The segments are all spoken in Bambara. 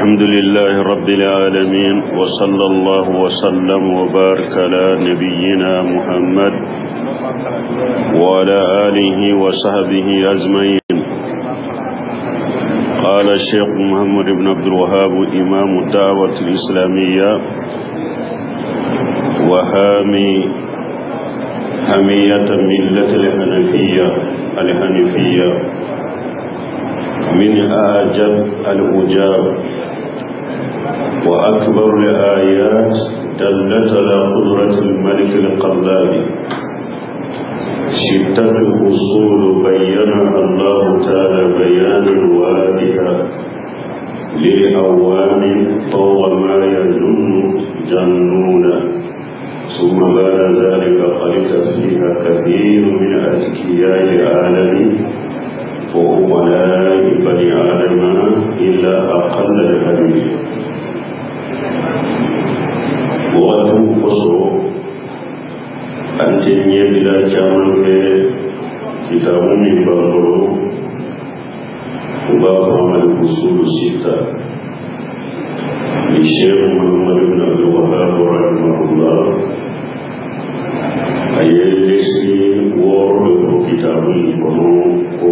الحمد لله رب العالمين وصلى الله وسلم وبارك على نبينا محمد وعلى آله وصحبه أجمعين. قال الشيخ محمد بن عبد الوهاب إمام الدعوة الإسلامية وهامي حمية ملة الحنفية من أعجب الأجاب وأكبر الآيات دلت على قدرة الملك القلاب ستة أصول بينها الله تعالى بيانا واضحا للأوام فوق ما يظن جنون، ثم بعد ذلك خلق فيها كثير من أذكياء العالم وأملاء بني آدم إلا أقل القليل. وقت قصر an tɛ ɲɛbila caman kɛ kitabu min b'an bolo, u b'a fɔ a ma Al-Usulu Sita ni Sheikh Muhammad ibn Abdul Wahhab rahimahullah. A ye lesi 6 de bɔ kitabu in kɔnɔ, ko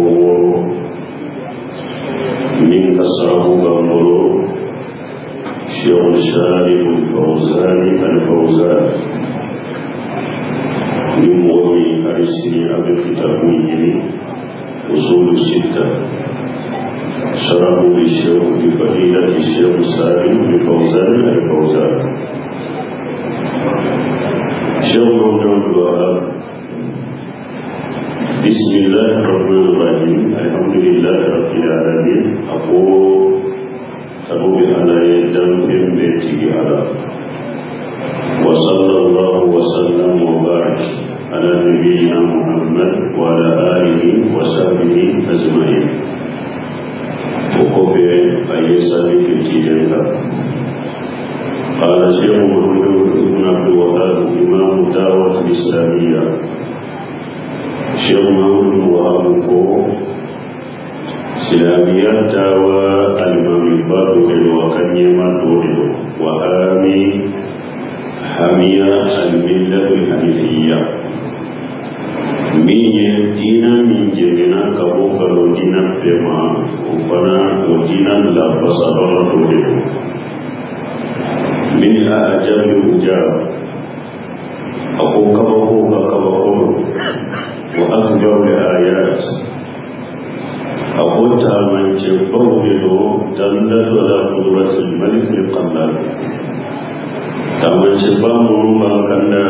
6 min ka sababu b'an bolo Sheikh Salih Al-Fawzan Al-Fawzan. Ni mɔgɔ min hali sini a bɛ kitabu ɲini Usulu Sita شرحه للشيخ بفضيلة الشيخ سالم بن فوزان الفوزان. شيخ محمد الوهاب. بسم الله الرحمن الرحيم. الحمد لله رب العالمين. أقول تنوب على يدم في بيته على وصلى الله وسلم وبارك على نبينا محمد وعلى آله وصحبه أجمعين. وقف أي سالك الجيلك. قال الشيخ محمد بن عبد الوهاب إمام الدعوة الإسلامية. الشيخ محمد بن الوهاب إسلامية دعوة الإمام الباب وكنيمة وآمي حمية الملة الحنيفية min ye diina min jɛngɛnna ka bɔ ka don diina bɛɛ ma, o fana o diina lafasabaga dɔ de don. Min a ajabi ujab, a ko kabako ka kabako don. Wa akbar ayat, a ko taamasiyɛnbaw de don. Dallatu ala qudratil malik al-qallab, taamasiyɛnba minnu b'an kan da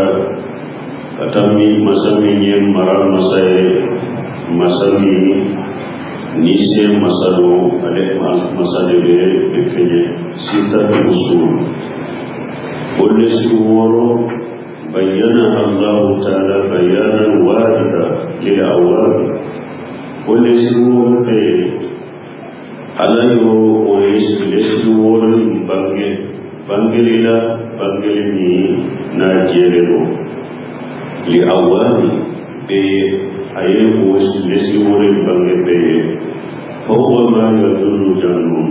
ka taa min masa min ye mara masa ye, masa min ni se masa don, ale masa de bɛ bɛ kɛɲɛ. Sita usul o lesi 6 bayyana Allahu ta'ala bayanan wadiha lil awam. O lesi 6 bɛ yen, Ala y'o o lesi 6 in bange bangeli la, bangeli min n'a jɛlen don li awami bɛɛ, a ye o lesi 6 bange bɛɛ ye. Fawqa ma yadunnu jannun,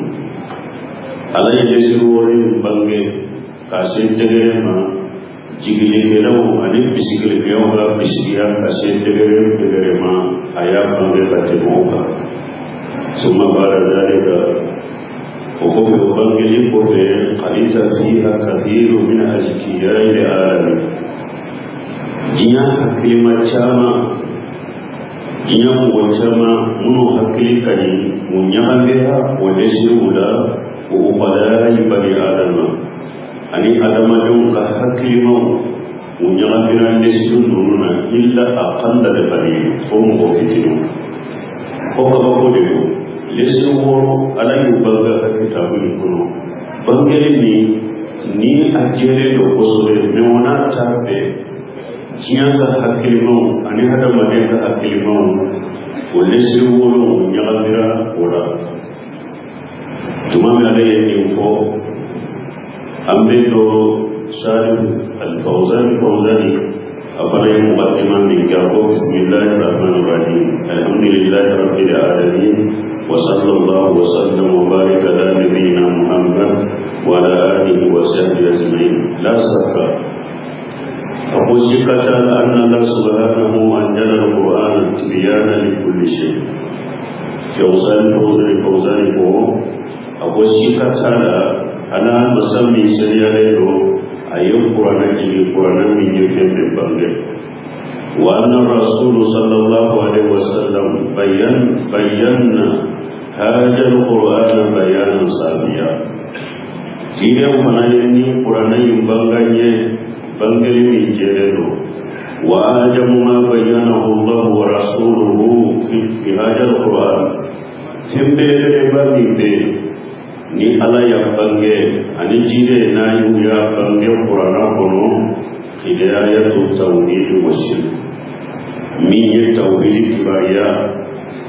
Ala ye lesi 6 bange ka se degré ma, jigilikɛlaw ani bisigilikɛlaw ka bisigiya ka se degré ma, a y'a bange ka tɛmɛ o kan. Summa ba'da zalika, o kɔfɛ, o bangeli kɔfɛ, khalita fiha kathiru min azkiyai al-alamin, diɲɛ hakilima caman, diɲɛ mɔgɔ caman minnu hakili ka ɲi, u ɲagamira o lesiw la. O uqalai bani adama, ani adamadenw ka hakilimaw, u ɲagamira lesiw ninnu na. Illa aqalla al-qalil, fo mɔgɔ fitininw. O kabako de don. Lesi 6 Ala y'u bange a ka kitabu in kɔnɔ, bangeli min ni a jɛlen don kosɛbɛ. Mɛ o n'a ta bɛɛ, diɲɛ ka hakilimaw ani hadamaden ka hakilimaw, o lesi 6 ɲagamira o la. Tuma min Ala ye nin fɔ, an bɛ dɔ Salihu Al-Fawzan Fawzani, a fana ye muqaddima min kɛ, a ko bisimilahi rahmani rahim, alhamdulillahi rabbil alamin. وصلى الله وسلم وبارك على نبينا محمد وعلى آله وصحبه أجمعين. لا شك أقول شكتا أن الله سبحانه أنزل القرآن تبيانا لكل شيء. فوزان فوزان فوزان أقول شكتا أنا مسمي سريالي أي قرآن جي قرآن من يفهم بانجي. وأن الرسول صلى الله عليه وسلم بيّن هذا القرآن بيانا سافيا. جيري فناني قرآن يبانغي بانغي من جيرو. وأعجب ما بينه الله ورسوله في هذا القرآن. فين بيبانغي ni ala ya bange ani jire na yu ya bange qur'ana kono hidayatu tawhid wa shirk min ye tawhid kibariya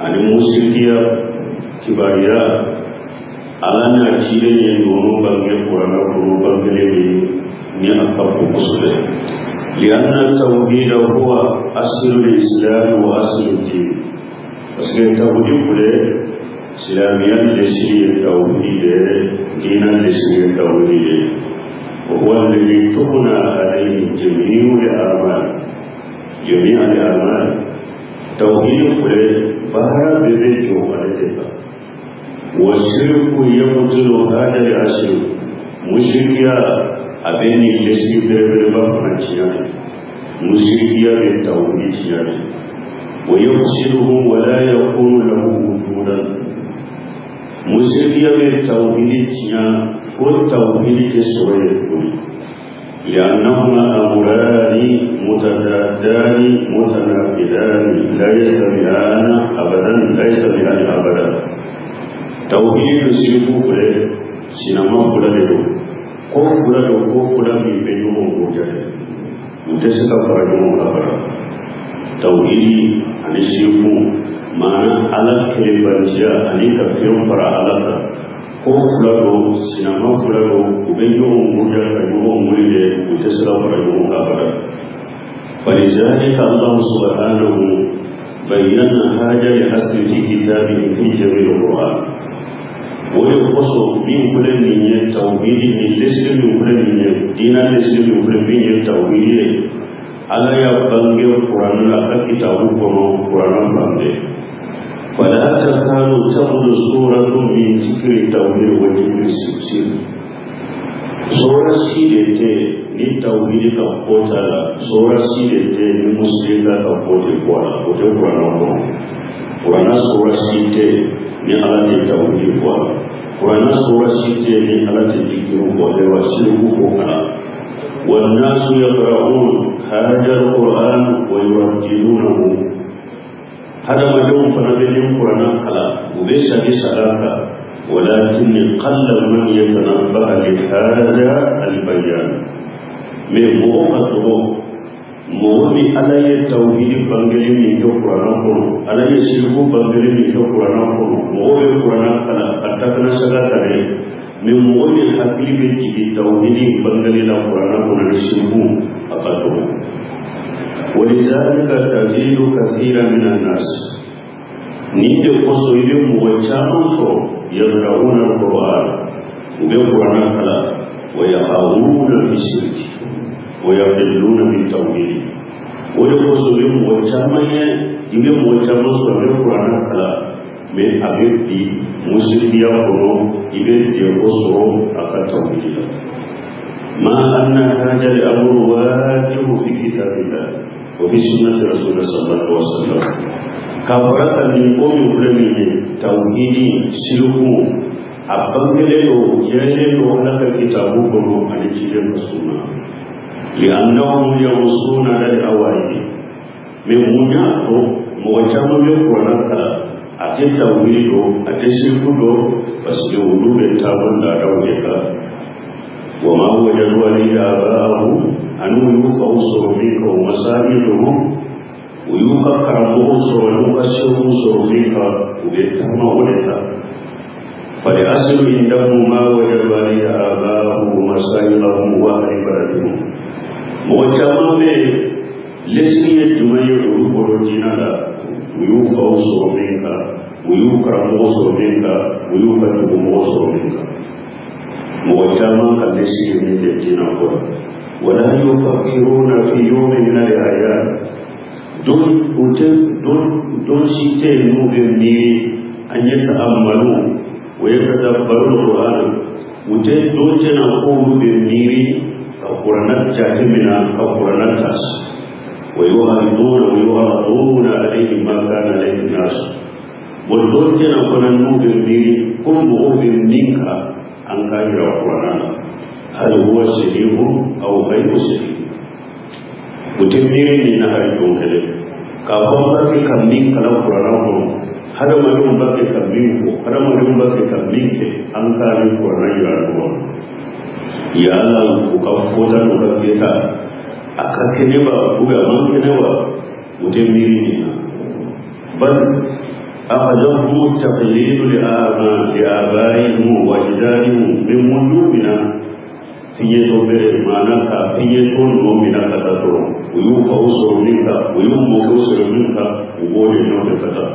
ani mushrikiya kibariya ala na jire ye nono bange qur'ana kono bange le ni akka ko kusule lianna tawhid huwa aslul islam wa aslul din. Parce que tawhid kule إسلاميا لسري التوحيد دينا لسري التوحيد وهو الذي تبنى عليه جميع الأعمال جميع الأعمال. توحيد فل بارا ببيجو عليه والشرك يبطل هذا الأصل. مشركيا أبني لسري بربا فرنسيا مشركيا بالتوحيد ويفسده ولا يكون له وجودا. مشركيا بالتوحيد والتوحيد تسويه لأنهما أمران متضادان متناقضان لا يجتمعان أبدا لا يجتمعان أبدا. توحيد الشرك فله سينما فله كفر له كفر من بينهم وجه متسك فرجهم أبدا. توحيد عن الشرك معنى على كلمة على كفر فرع على كفر سينما فله وبينهم وجه رجهم ولده متسك فرجهم أبدا. فلذلك الله سبحانه بين هذا الأصل في كتابه في جميع القرآن. ويقص من كل من توحيد من لسل من كل من دين لسل من كل من توحيد على يبنغي القرآن لا كتاب القرآن بنغي. فلا تكاد تخلو سورة من ذكر التوحيد وذكر السبسير. سورة سيدة ni tawhidi ka kota la sura si de tɛ ni musirika ka ko tɛ bɔ a la o tɛ kuranna kɔnɔ. Kuranna sura si tɛ ni ala tɛ tawhidi bɔ a la. Kuranna sura si tɛ ni ala tɛ jikiru bɔ a la wa siriku bɔ a la. والناس يقرؤون هذا القرآن ويرددونه. هذا ما يوم فنبين القرآن كلا وبيس بسلاك ولكن قل من يتنبه لهذا البيان. Mais mɔgɔ ka dɔgɔ mɔgɔ min ala ye tawhidi bangeli min kɛ kuranna kɔnɔ ala ye siriku bangeli min kɛ kuranna kɔnɔ mɔgɔ bɛ kuranna kalan ka takana saga ta dɛ mais mɔgɔ min hakili bɛ jigin tawhidi bangeli la kuranna kɔnɔ ni siriku a ka dɔgɔ. ولذلك تجد كثيرا من الناس nin de kosɔn i bɛ mɔgɔ caman sɔrɔ يقرؤون القرآن u bɛ kuranna kalan ويقعون في الشرك ويقلون بالتوحيد. ولقصد مجتمع يبي مجتمع سورة القرآن كلا من أبي مشركيا كلو يبي يقصر أكتوحيد. ما أن هذا الأمر واجب في كتاب الله وفي سنة رسول الله صلى الله عليه وسلم. كبرت من قوم يقولون توحيد شرك أبغلوا جهلوا لك كتابه كلو عن السنة. لأنهم يغصون على الأوائل من منياته موجب القرآن كلا أتي توحيده أتي شركه بس يقولوا بالتابن لا دولك وما وجدوا عليه آباءهم أنه يوفوا صرميك ومسائلهم ويوفى كرمه صرمك الشرك صرميك وبالتابن ولك. فلأصل عندهم ما وجدوا عليه آباءهم ومسائلهم وأهل بلدهم. Mɔgɔ caman bɛ lesiri ye jumɛn ye olu bolo diinɛ la U y'u faw sɔrɔ min kan, u y'u karamɔgɔ sɔrɔ min kan, u y'u ka dugumɔgɔ sɔrɔ min kan. Mɔgɔ caman ka ɲɛsin min tɛ diinɛ ko la. Wala yufakkiruna fi yawmin min al-ayyam, don u tɛ don si tɛ yen n'u bɛ miiri an yata'ammalu wa yatadabbaru al-Qur'an. U tɛ don tɛ na k'olu bɛ miiri ka kuranɛ jateminɛ, ka kuranɛ tasi. Wa yu'riduna wa yu'raduna alayhi ma kana alayhi an-nas. Wa don tɛ na fana n'u bɛ miiri ko mɔgɔw bɛ min kan an k'a yira kuranɛ na. Hal huwa sahihun aw ghayru sahih. U tɛ miiri nin na hali don kelen k'a fɔ an b'a kɛ ka min kalan kuranɛ kɔnɔ, hadamadenw b'a kɛ ka min fɔ, hadamadenw b'a kɛ ka min kɛ, an k'a ni kuranɛ yira ɲɔgɔn na. Yala u ka fɔta n'u ka kɛta a ka kɛnɛ wa ou bien a man kɛnɛ wa, u tɛ miiri nin na. Bal akhadhahum taqlidu li abaihim wa ajdadihim min mulumina fiɲɛtɔ bere, maana ka fiɲɛtɔ nɔ minɛ ka taa dɔrɔn. U y'u faw sɔrɔ min kan, u y'u mɔkɛw sɔrɔ min kan, u b'o de nɔfɛ ka taa.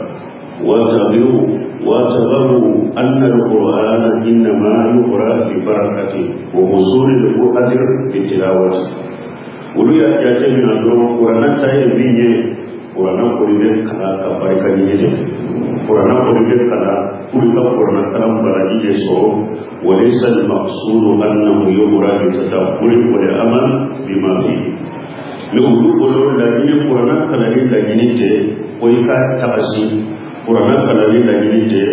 واعتبروا أن القرآن إنما يقرأ لبركته وحصول الأجر بتلاوته. Olu y'a jateminɛ dɔrɔn kuranɛ ta ye min ye, kuranɛ kɔni bɛ kalan ka barika ɲini de, kuranɛ kɔni bɛ kalan pour ka kuranɛ kalan baraji de sɔrɔ. وليس المقصود أنه يقرأ للتدبر والعمل بما فيه. Mais olu bolo laɲini, kuranɛ kalanni laɲini tɛ ko i ka tagasi, kuranɛ kalanni laɲini tɛ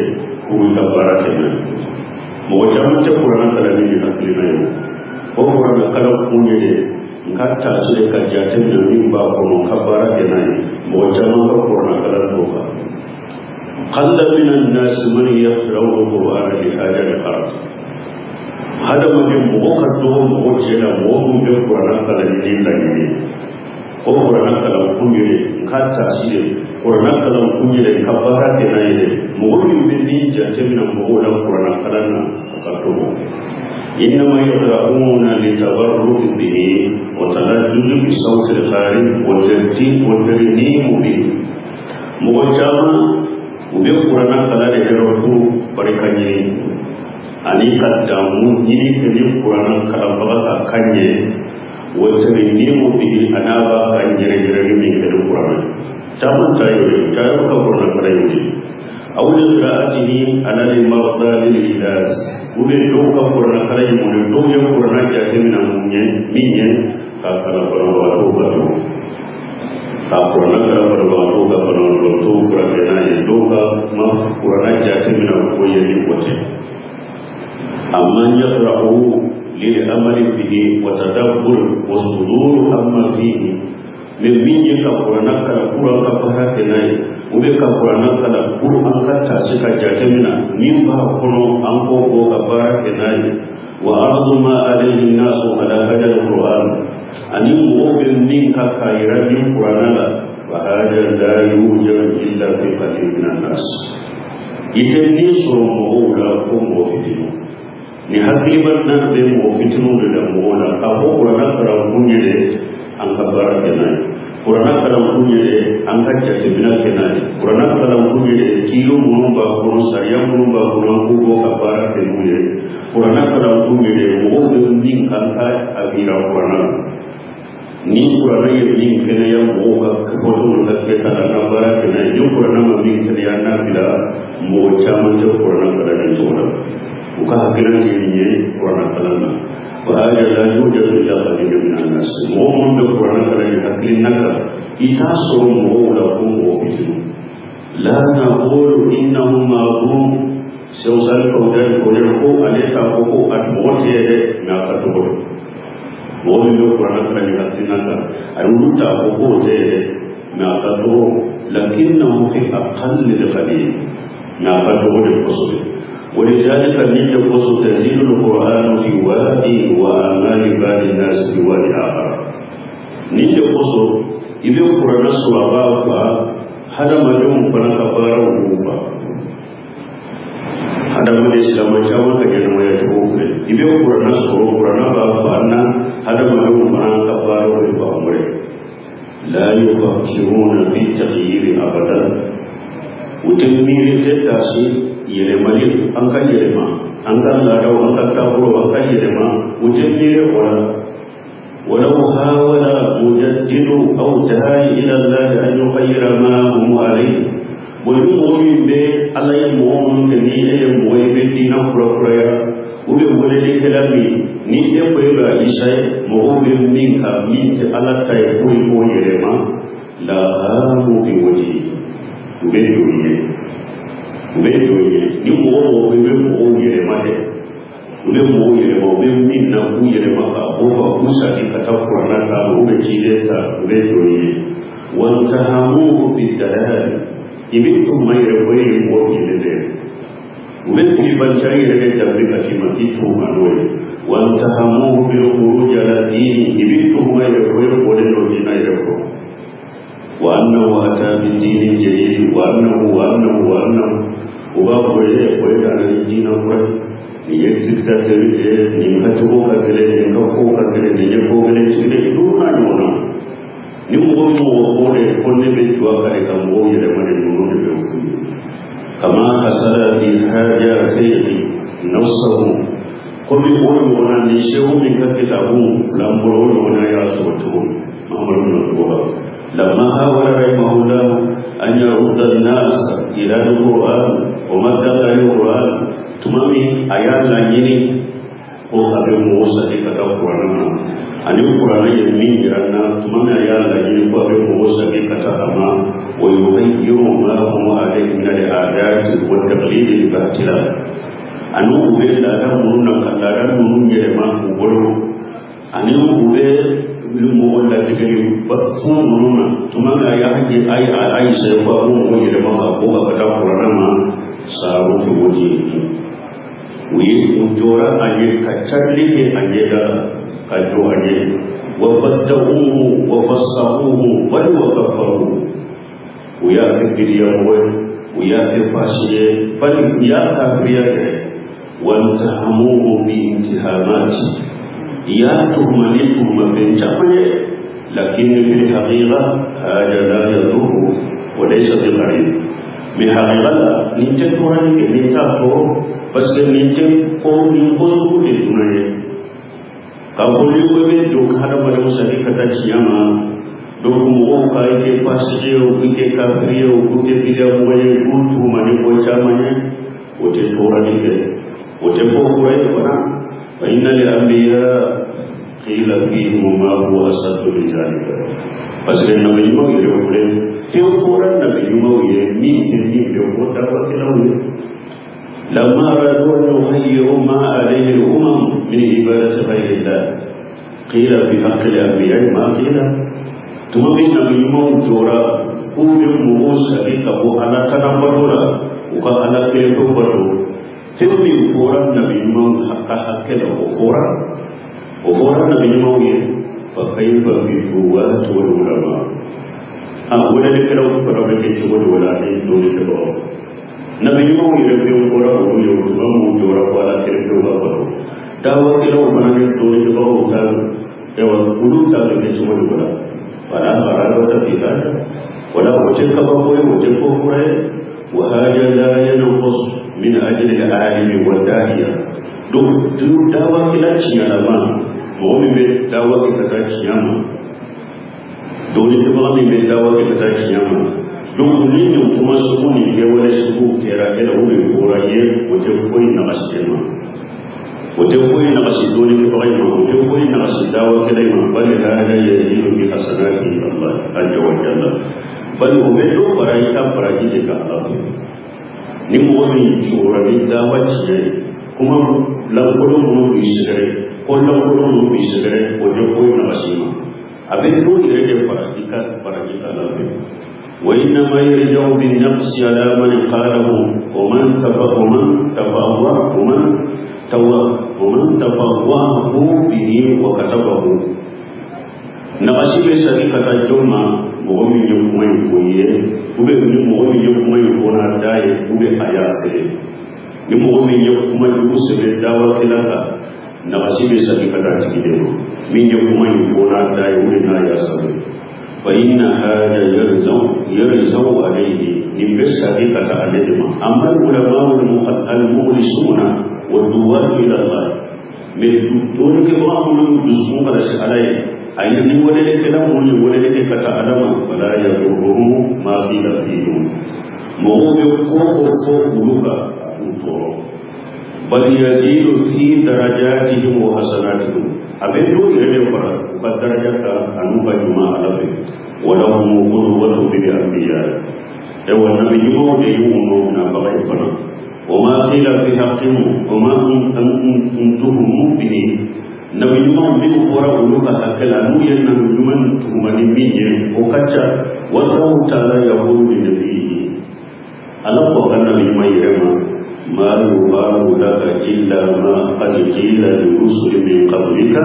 ko i ka baara kɛ n'a ye. Mɔgɔ caman tɛ kuranɛ kalanni ni hakilina ye o. Kuranɛ kalan kun ye de n ka taasi de ka jateminɛ min b'a kɔnɔ, n ka baara kɛ n'a ye. Mɔgɔ caman ka kuranɛ kalan t'o kan. قل من الناس من يقرأ القرآن لهذا الغرض. Hadamaden mɔgɔ ka dɔgɔ mɔgɔ cɛ la mɔgɔ min bɛ kuranɛ kalan ni laɲini o kuranɛ kalan kun ye n ka taasi de, kuranɛ kalan kun ye n ka baara kɛ n'a ye dɛ. Mɔgɔ min bɛ nin jateminɛ mɔgɔw la kuranɛ kalan na, o ka dɔgɔ. إنما يقرؤون لتبرك به وتلذذ بصوت القارئ والترتيب والترنيم به. Mɔgɔ caman u bɛ kuranɛ kalan de yɔrɔ ko barika ɲini ani ka damu ɲini kɛ ni kuranɛ kalanbaga ka kan ye, wa tarnimu bihi, a n'a b'a ka yɛrɛ-yɛrɛli min kɛ ni kuranɛ. Caman ta y'o ye, caman ka kuranɛ kalan y'o ye. Aw li qira'atihi ala al-marda lil ilaj. U bɛ dɔw ka kuranɛ kalan ye mun ye? Dɔw ye kuranɛ jateminɛ mun ye min ye k'a kalan banabagatɔw ka dɔn ka kuranɛ kalan banabagatɔw ka banabagatɔw furakɛ n'a ye. Dɔw ka ma kuranɛ jateminɛ ko ye ni o tɛ. Amman yaqra'u lil amali bihi wa tadabbur wa sudur amma fihi. Mais min ye ka kuranɛ kalan pour an ka baara kɛ n'a ye, u bɛ ka kuranɛ kalan pour an ka taasi ka jateminɛ min b'a kɔnɔ, an k'o bɔ ka baara kɛ n'a ye. Wa ardu ma alayhi nasu ala hada al-Qur'an, ani mɔgɔw bɛ min kan k'a yira ni kuranɛ la, wa hada la yujadu illa fi qalil min an-nas. I tɛ min sɔrɔ mɔgɔw la ko mɔgɔ fitinin ni hakiliba n'a bɛ mɔgɔ fitininw de la mɔgɔw la k'a fɔ kuranɛ kalan kun ye dɛ an ka baara kɛ n'a ye, kuranɛ kalan kun ye dɛ an ka jateminɛ kɛ n'a ye, kuranɛ kalan kun ye dɛ kiiri minnu b'a kɔnɔ, sariya minnu b'a kɔnɔ, an k'u bɔ ka baara kɛ n'u ye, kuranɛ kalan kun ye dɛ mɔgɔw bɛ min kan ka a yira kuranɛ la. Ni kuranɛ ye min kɛnɛya mɔgɔw ka fɔtɔ n'u ka kɛta la, an ka baara kɛ n'a ye. Ni kuranɛ ma min kɛnɛya n'a bila, mɔgɔ caman tɛ kuranɛ kalan nin cogo la. U ka hakilina tɛ nin ye kuranɛ kalan na. Wa hada la yujadu illa qalilun min an-nas. Mɔgɔ minnu bɛ kuranɛ kalan nin hakilina kan, i t'a sɔrɔ mɔgɔw la ko mɔgɔ fitinin. La naqulu innahu ma'dum. Sew Sali Fawzan ko ko ale t'a fɔ ko a mɔgɔ tɛ ye dɛ, mais a ka dɔgɔ. Mɔgɔ min bɛ kuranɛ kalan nin hakilina kan, ani olu t'a fɔ k'o tɛ ye dɛ, mais a ka dɔgɔ. Lakinnahu fi aqalli al-qalil, mais a ka dɔgɔ de kosɛbɛ. ولذلك من يقص تنزيل القرآن في وادي وأعمال بعض الناس في وادي آخر. Nin de kosɔn i bɛ kuranɛ sɔrɔ a b'a fa, hadamadenw fana ka baaraw b'u fa. Hadamaden silamɛ caman ka ɲɛnamaya cogo filɛ, i bɛ kuranɛ sɔrɔ, kuranɛ b'a fa na, hadamadenw fana ka baaraw bɛ fan wɛrɛ. La yufakkiruna fi taghyiri abadan. U tɛ miiri tɛ taasi yɛlɛmali an ka yɛlɛma an ka laadaw an ka taabolo an ka yɛlɛma u tɛ miiri o la ولو حاول مجدد أو داعي إلى الله أن يغير ما هم عليه ni mɔgɔ min bɛ ala ye mɔgɔ minnu kɛ ni e ye mɔgɔ ye bɛ diinɛ kurakuraya u bɛ welelikɛla min ni e ko e bɛ isa ye mɔgɔw bɛ min kan min tɛ ala ta ye ko i k'o yɛlɛma lahamu fi wajhi u bɛ don i ye u bɛ don i ye ni mɔgɔ mɔgɔ bɛ mɔgɔw yɛlɛma dɛ u bɛ mɔgɔw yɛlɛma u bɛ min na k'u yɛlɛma ka bɔ ka k'u sagi ka taa kuranna ta u bɛ ciden ta u bɛ don i ye wantahamuhu bi dalal i bɛ tuhuma yɛrɛ ko e ye mɔgɔ fililen dɛ u bɛ filibanciya yɛrɛ de daminɛ ka t'i ma k'i tuhuma n'o ye wantahamuhu bil khuruj ala dini i bɛ tuhuma yɛrɛ ko e bɔlen don diinɛ yɛrɛ kɔrɔ wa annahu ata bi dini jadid wa annahu wa annahu wa annahu u b'a fɔ e ko e nana ni diinɛ kura ye nin ye dictateur ye nin ka cogo ka gɛlɛn nin ka ko ka gɛlɛn nin ye ko gɛlɛn sigilen olu n'a ɲɔgɔnna ni mɔgɔ min mɔgɔ ko de ko ne bɛ jɔ a kan de ka mɔgɔw yɛlɛma de ninnu de bɛ f'u ye kama hasara bi haja fihi nafsahu komi o ɲɔgɔnna ni sehu min ka kitabu fila n bolo o ɲɔgɔnna y'a sɔrɔ cogo min Muhammadu bin Abdul Wahab lamma hawala rahimahullah an yarudda an-nas ila al-Qur'an wa ma dalla al-Qur'an tuma min a y'a laɲini ko a bɛ mɔgɔw sagi ka taa kuranɛ ma ani kuranɛ ye min yira n na tuma min a y'a laɲini ko a bɛ mɔgɔw sagi ka taa a ma wa yughayyiru ma hum alayhi min al-'adati wa taqlidi al-batila ani u bɛ laada minnu na ka laada ninnu yɛlɛma u bolo ani u bɛ mɔgɔ latigɛli fɛn minnu na tuma min a y'a a y'a ko a b'o mɔgɔ yɛlɛma ka bɔ ka taa kuranɛ ma saaru fi wajhihi u ye u jɔra a ɲɛ ka carili kɛ a ɲɛda la ka jɔ a ɲɛ wa badda'uhu wa fassaquhu bal wa kafaruhu u y'a kɛ giriya mɔgɔ ye u y'a kɛ fasi ye bali u y'a kafiriya yɛrɛ wantahamuhu bi intihamati y'a tuhuma ni tuhumafɛn caman ye lakin fil haqiqa hada la yadurru wa laysa bi gharib mais haqiqa la nin tɛ tɔɔrɔli kɛ nin t'a tɔɔrɔ parce que nin tɛ ko nin ko sugu de dunan ye k'a fɔ n'i ko i bɛ don hadamadenw sagi ka taa tiɲɛ ma donc mɔgɔw ka i kɛ fasigi ye o k'i kɛ kafiri ye o k'u kɛ bidiyamɔgɔ ye k'u tuhuma ni ko caman ye o tɛ tɔɔrɔli kɛ o tɛ ko kura ye fana fa inna lil anbiya qila fihim ma huwa asaddu min zalika parce que nabi ɲumanw yɛrɛ filɛ fɛn fɔra nabi ɲumanw ye min tɛ min bɛ fɔ dawakɛlaw ye lamma aradu an yughayyiru ma alayhi al-umam min ibadati ghayri Allah qila fi haqqi al-anbiya ma qila tuma min nabi ɲumanw jɔra k'u bɛ mɔgɔw sagi ka bɔ ala tana bato la u ka ala kelen pe bato fɛn min fɔra nabi ɲumanw ka hakɛ la o fɔra nabi ɲumanw ye fa kayfa bi ruwati wal ulama a welelikɛlaw fana bɛ kɛ cogo dɔ la ni dɔnnikɛbagaw nabi ɲumanw yɛrɛ fɛn fɔra olu ye tuma min jɔra ko ala kelen pe ka bato dawakɛlaw fana ni dɔnnikɛbagaw ta ayiwa olu ta bɛ kɛ cogo dɔ la wala gharabata fi hada wala o tɛ kabako ye o tɛ ko kura ye wa hada la yanqus min ajri al-alimi wa da'iya donc dawakɛla tiɲɛlama mɔgɔ min bɛ dawa kɛ ka taa tiɲɛ ma dɔnnikɛbaga min bɛ dawa kɛ ka taa tiɲɛ ma donc ni nin kuma sugu nin kɛwale sugu kɛra e la o de fɔra ye o tɛ foyi nagasi e ma o tɛ foyi nagasi dɔnnikɛbaga in ma o tɛ foyi nagasi dawakɛla in ma bali hada yazidu fi hasanati Allah azza wa jalla bali o bɛ dɔ fara i ka baraji de kan Ala fɛ ni mɔgɔ min jɔra ni dawa tiɲɛ ye kuma lankolon minnu b'i sɛgɛrɛ ko lankolon minnu b'i sɛgɛrɛ o tɛ foyi nagasi ma a bɛ dɔ yɛrɛ de fara i ka baraji kan Ala fɛ wa innama yarja'u bin naqsi ala man qalahu wa man tafawwa wa man wa man tafawwahu bihi wa katabahu nagasi bɛ sagi ka taa jɔn ma mɔgɔ min ye kuma in fɔ i ye ou bien ni mɔgɔ min ye kuma in fɔ n'a da ye ou bien a y'a sɛbɛn ni mɔgɔ min ye kuma jugu sɛbɛn dawakɛla kan nagasi bɛ sagi ka taa tigi de ma min ye kuma in fɔ n'a da ye ou bien n'a y'a sɛbɛn Fa inna hada yarzaw alayhi nin bɛ sagi ka taa ale de ma. Amma ulama al-mukhlisuna wa duwatu ila Allah, mais dɔnnikɛbaga minnu y'u dusukun ka lase Ala ye, a ye ni walelikɛla minnu ye weleli kɛ ka taa Ala ma, fala yadurruhum ma qila fihim, mɔgɔw bɛ ko o fɔ olu kan a t'u tɔɔrɔ. Bal yazidu fi darajatihim wa hasanatihim, a bɛ dɔw yɛrɛ de fara u ka daraja kan an'u ka ɲuman Ala fɛ. Wa lahum qudwatun bil anbiya, ayiwa nabi ɲumanw de y'u nɔ minabaga ye fana. Wa ma qila fi haqqihim wa ma tuhumu bihi, nabi ɲumanw min fɔra olu ka hakɛ la n'u ye nabi ɲuman tuhuma ni min ye o ka ca. Wallahu ta'ala yaqulu li nabiyyihi, Ala ko a ka nabi ɲuman yɛrɛ ma, ma yuqalu laka illa ma qad qila li rusuli min qablika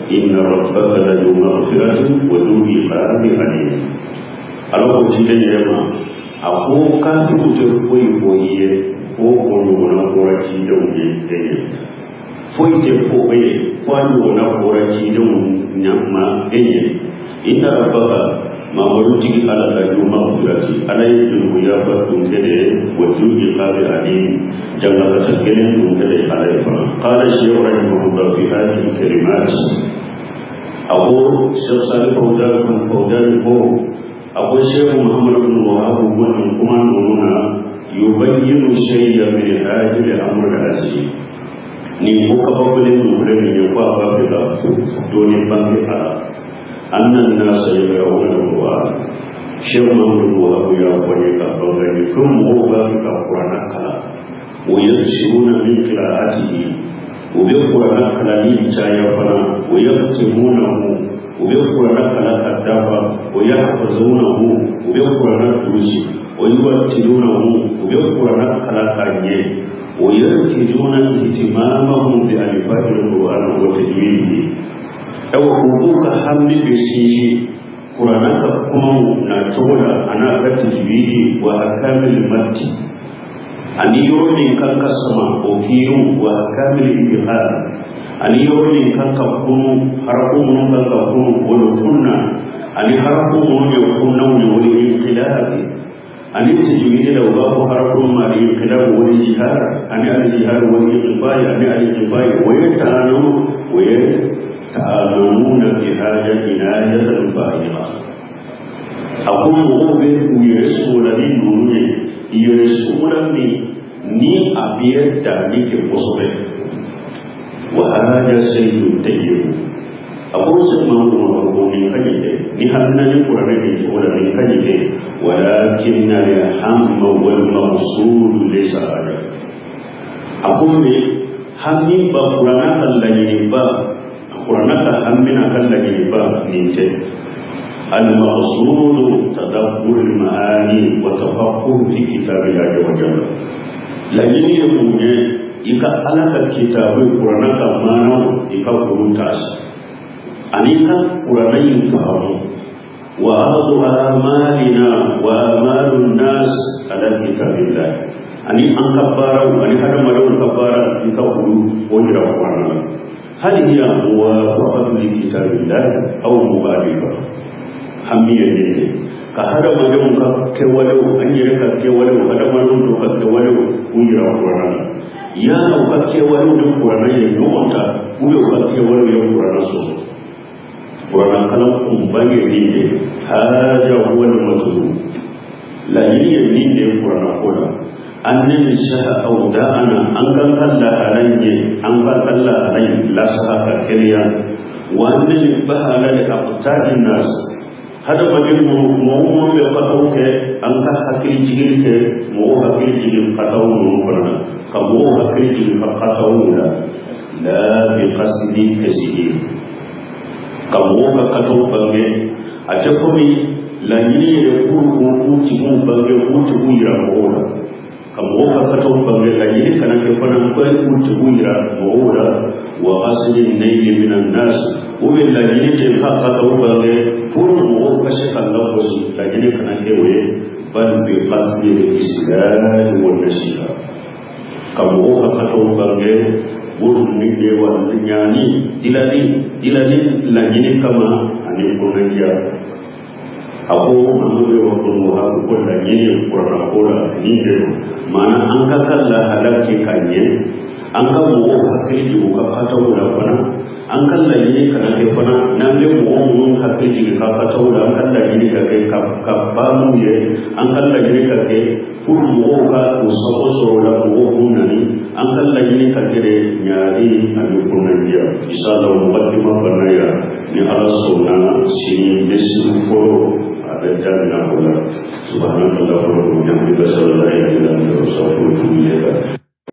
inna rabbaka la dhu maghfiratin wa dhu iqabin alim. Ala ko ciden yɛrɛ ma, a ko kafiriw tɛ foyi fɔ i ye fo o ɲɔgɔnna bɔra cidenw ye e ɲɛ, foyi tɛ fɔ e ye fo a ɲɔgɔnna bɔra cidenw ɲɛ ma e ɲɛ. Inna rabbaka, Mamadu tigi Ala la dhu maghfirati, Ala ye jurumu yafa tun kɛ de ye, wa dhu iqabi alim, jangakata kelen tun kɛ de Ala ye fana. Qala shaykh rahimahullah fi hadhihi kalimat, a ko Sheikh Salih Fawzan ko a ko Sheikh Muhammad ibn Wahab ko nin kuma ninnu na yubayyinu shay'an min hadhihi al-amr al-azim, nin ko kabakolen ninnu filɛ nin ye ko a b'a fɛ ka dɔɔni bange a la. Anna an-nasa yaqra'una al-Qur'an, Sheikh Muhammad ibn Wahab y'a fɔ n ye k'a bange ko mɔgɔw b'a fɛ ka kuranna kalan, wa yakthiruna min qira'atihi, u bɛ kuranna kalanni caya fana, wa yaktimunahu, u bɛ kuranna kalan ka dafa, wa yahfazunahu, u bɛ kuranna durusi, wa yurattilunahu, u bɛ kuranna kalan ka ɲɛ, wa yarkizuna ihtimamahum bi alfazil Qur'an wa tajwidihi, ayiwa u b'u ka hami bɛ sinsin kuranna ka kumaw na cogo la a n'a ka tajwidi, wa ahkamil matti, ani yɔrɔ min kan ka sama o kiiriw, wa ahkamil idgham, ani yɔrɔ min kan ka kunu, harafu minnu kan ka kunu olu kunna, ani harafu minnu ye kunnaw ye, wal inqilabi, ani tajwidi la u b'a fɔ harafu ma al inqilab wal jihar, ani al jihar wal iqbal, ani al iqbal, wa yata'anu wa yata'anuna bi hada inayatan baligha. A ko mɔgɔw bɛ u yɛrɛ sogola ni ninnu ye, yɛrɛ sogola min ni a bɛ danni kɛ kosɛbɛ. Wa hada shay'un tayyib, a ko se maa mun ko nin ka ɲi dɛ, ni hakilina ni kuranɛ nin cogo la nin ka ɲi dɛ. Walakinna al-hamma wal maqsud laysa hada, a ko mɛ hami ba kuranɛ ka laɲiniba, kuranɛ ka hami n'a ka laɲiniba nin tɛ. Al-maqsud tadabbur al-ma'ani wa tafakkur fi kitabillahi wa jalla, laɲini ye mun ye? I ka Ala ka kitabu kuranɛ ka maanaw i ka olu taasi ani i ka kuranɛ in faamu. Wa ardu amalina wa amalu nas ala kitabillah, ani an ka baaraw ani hadamadenw ka baara i ka olu o yira kuranɛ la. Hal hiya muwafaqatu li kitabillah aw mukhalifa, hami ye nin de ka hadamadenw ka kɛwalew, an yɛrɛ ka kɛwalew, hadamadenw dɔw ka kɛwalew u yira kuranɛ la. Yala u ka kɛwalew ni kuranɛ ye ɲɔgɔn ta ou bien u ka kɛwalew ye kuranɛ sɔsɔ? Kuranɛ kalan kunba ye nin de, hada huwa al-matlub, laɲini ye nin de ye kuranɛ ko la. An nansaha awda'ana, an kan ka lahala in ye, an kan ka lahala in lasaha ka kɛnɛya. Wa an nanbaha li aqtadi nas, hadamaden mɔgɔ minnu bɛ kataw kɛ, an ka hakili jigin kɛ mɔgɔw hakili jigin kataw ninnu fana na, ka mɔgɔw hakili jigin ka kataw la, la bi qasdi tasjil, ka mɔgɔw ka kataw bange. A tɛ komi laɲini yɛrɛ k'u k'u tigiw bange, k'u tigiw yira mɔgɔw la, ka mɔgɔw ka kataw bange, laɲini kana kɛ fana ko k'u tigiw yira mɔgɔw la. Wa qasdi nayli minan nas, u bɛ laɲini kɛ ka kataw bange pour mɔgɔw ka se ka lagosi, laɲini kana kɛ o ye. Bal bi qasdi al-islam wa nasiha, ka mɔgɔw ka kataw bange ni wa ɲani dilali dilali laɲini kama ani kɔnɔdiya. A ko Muhammadu Abdul Wahab ko laɲini ye kuranna ko la nin de don, maana an ka ka lahala kɛ ka ɲɛ, an ka mɔgɔw hakili jigin u ka fataw la fana. An ka laɲini kana kɛ fana, n'an bɛ mɔgɔ minnu hakili jigin ka fataw la, an ka laɲini ka kɛ ka ban n'u ye. An ka laɲini ka kɛ pour mɔgɔw ka u sago sɔrɔ o la, mɔgɔw k'u nani. An ka laɲini ka kɛ de ɲaali ani kunnandiya. Inshallah, muqaddima fana ya, ni Ala sɔnna.